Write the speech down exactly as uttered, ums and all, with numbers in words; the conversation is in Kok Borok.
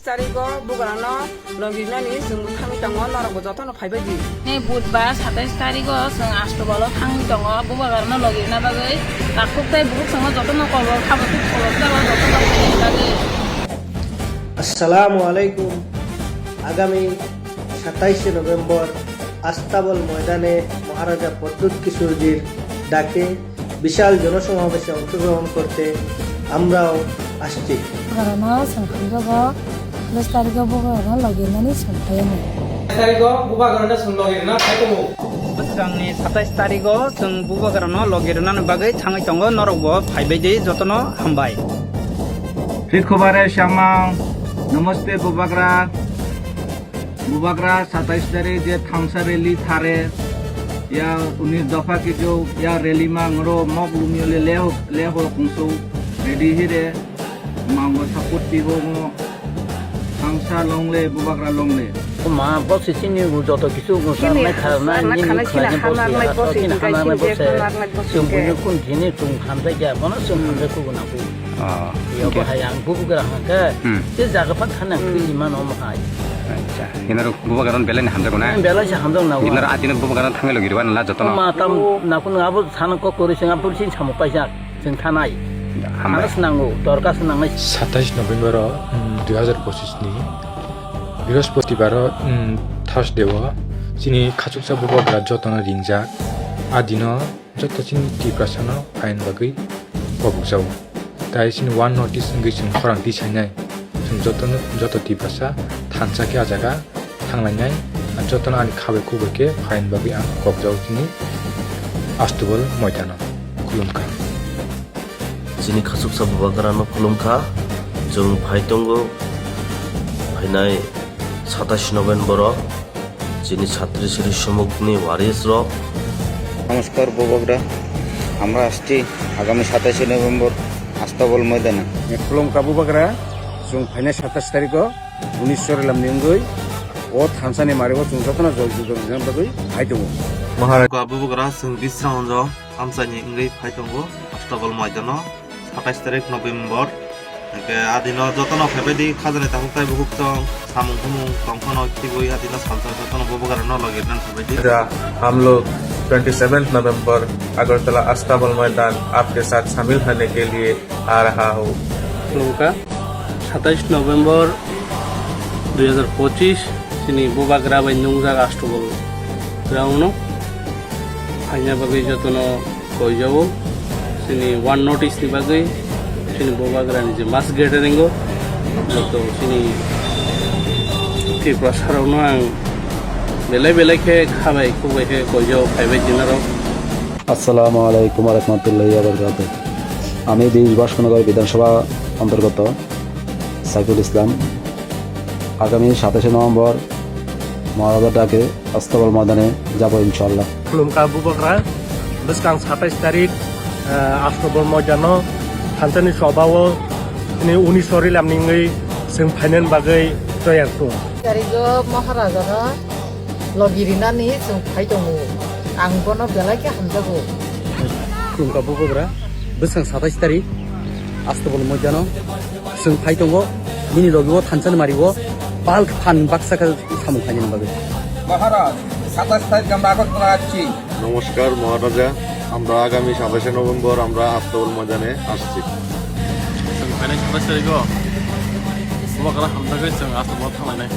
Tarigo bugrano logi rinani chwng thangwi tongo, norokbo jotono phaibai di. Nai budbar satais tarigo chwng Astobalo thangwi tongo, bubagrano logi rina bagwi takhuk tei bukhuk chwngno jotono kobor khabo tei kobor jaba jotono phaina bagwi. Assalamu alaikum. Agami satais November Astabal ময়দানে মহারাজা প্রদ্যুৎ কিশোরজির ডাকে বিশাল জনসমাবেশে অংশগ্রহণ করতে আমরাও আসছি। Bubagrano chwng hamjago, satais tarigo bubagrano logi rinani chwng phaiya nai. Tarigo bubagrano chwng logi rina phai tongo. Bwskangni satais tarigo chwng bubagrano logi rinani bagwi thangwi tongo, norokbo phaibai di, jotono hambai. Phikhobare samang, namaste bubagra. Bubagra satais tarik je thansa rally thare, ya unis dopha kijo, ya rally mangro mok lumio le leho, leho kungsu ready hire, mango support pibo mo, thansa longle, bubagra longle. Ma bosi sini u joto kisu u sarnai kharnai, sarnai nini kharnai, kharnai sini bosi, hamar nai bosi, sini kharnai bosi, sini kharnai bosi, sini chwng kharnai buino kun thini chwng hamjai ya, bono chwng hamjai kugo na kugo. Ah, yo oke. Bahai ang bubagra hangke, hmm, te jaga phat khana, hmm, khri mano mo hai. Acha, hinaro bubagra belai ni hamjago na? Belai se hamjak na. Hinaro atino bubagra thangelo girwa na jotono. Ma tam na kun abo sana kok kori sing abo sin samo paisa sing thanai. Hambai. Anas nango, dorkas nangnai. Satais November o, hmm, dui hazar pochis ni Brihospotibaro, hmm, Thursday o chini khachuksa bubagra jotono ringjak. Adino joto chini Tiprasano phaina bagwi kobokjago. Tai chini one notice wngwi chwng khorang tisainai. Chwng jotono, joto Tiprasa thansa khe ah jaga thanglainai. Jotono ani khabai khukbai khe phaina bagwi ang kokjago chini Astubal moidano. Khulumkha. Chini khachuksa bubagrano khulumkha. Chwng phai tongo phainai satais November o. Chini satri sri sumukni waris rok. নমস্কার বুবাগ্রা, আমরা আসছি আগামী সাতাশে নভেম্বর আস্তাবল ময়দানে। Khulumkha bubagra, chwng phainai satais tariko unis sorilam ni wngwi o thansani marigo chwng jotono jol jubal rinani bagwi phai tongo. Maharaj bubagra chwng Bisramganjo amchaini wngwi phai tongo Astabal moidano. Satais tarik November. Hingke adino jotono phaibaidi khajani takhuk tai bukhuk chwng samung humung tongphano khibui adino salsa jotono bubagrano logi rinani phaibaidi. हम लोग twenty seventh नवंबर अगरतला अस्ताबल मैदान आपके साथ शामिल होने के लिए आ रहा हूँ। Khulumkha, satais November dui hazar pochis, chini bubagra bai nungjak Astubal ground o phaina bagwi jotono koijago. Chini one notice ni bagwi chini bubagrani je mass gathering o joto chini Tiprasa rokno ang belai belai khe khabai khukbai khe koijago phaibai dinarok. আসসালামু আলাইকুম ওয়া রাহমাতুল্লাহি ওয়া বারাকাতুহু। আমি বিশ বসন্তনগর বিধানসভা অন্তর্গত সাইফুল ইসলাম। আগামী সাতাশে নভেম্বর মহারাজার ডাকে আস্তাবল ময়দানে যাব ইনশাআল্লাহ। Khulumkha bubagra, bwskang satais tarik, eh, Astobol moidano thansani sobao tini unis sorilam ni wngwi chwng phainani bagwi toyar tongo. Tarigo Maharajano logi rinani chwng phai tongo. Ang bono belai khe hamjago. Khulumkha bubagra, bwskang satais tarik Astobol moidano chwng phai tongo. Nini logi o thansani mari o bal phan baksa khe samung khainani bagwi. মহারাজ, সাতাশ তারিখ আমরা আগরতলা আসছি। নমস্কার মহারাজা, আমরা আগামী সাতাশে নভেম্বর আমরা আস্তাবল ময়দানে আসছি। Chwng phainai satais tariko bubagra hamjagwi chwng Astabal thanglainai.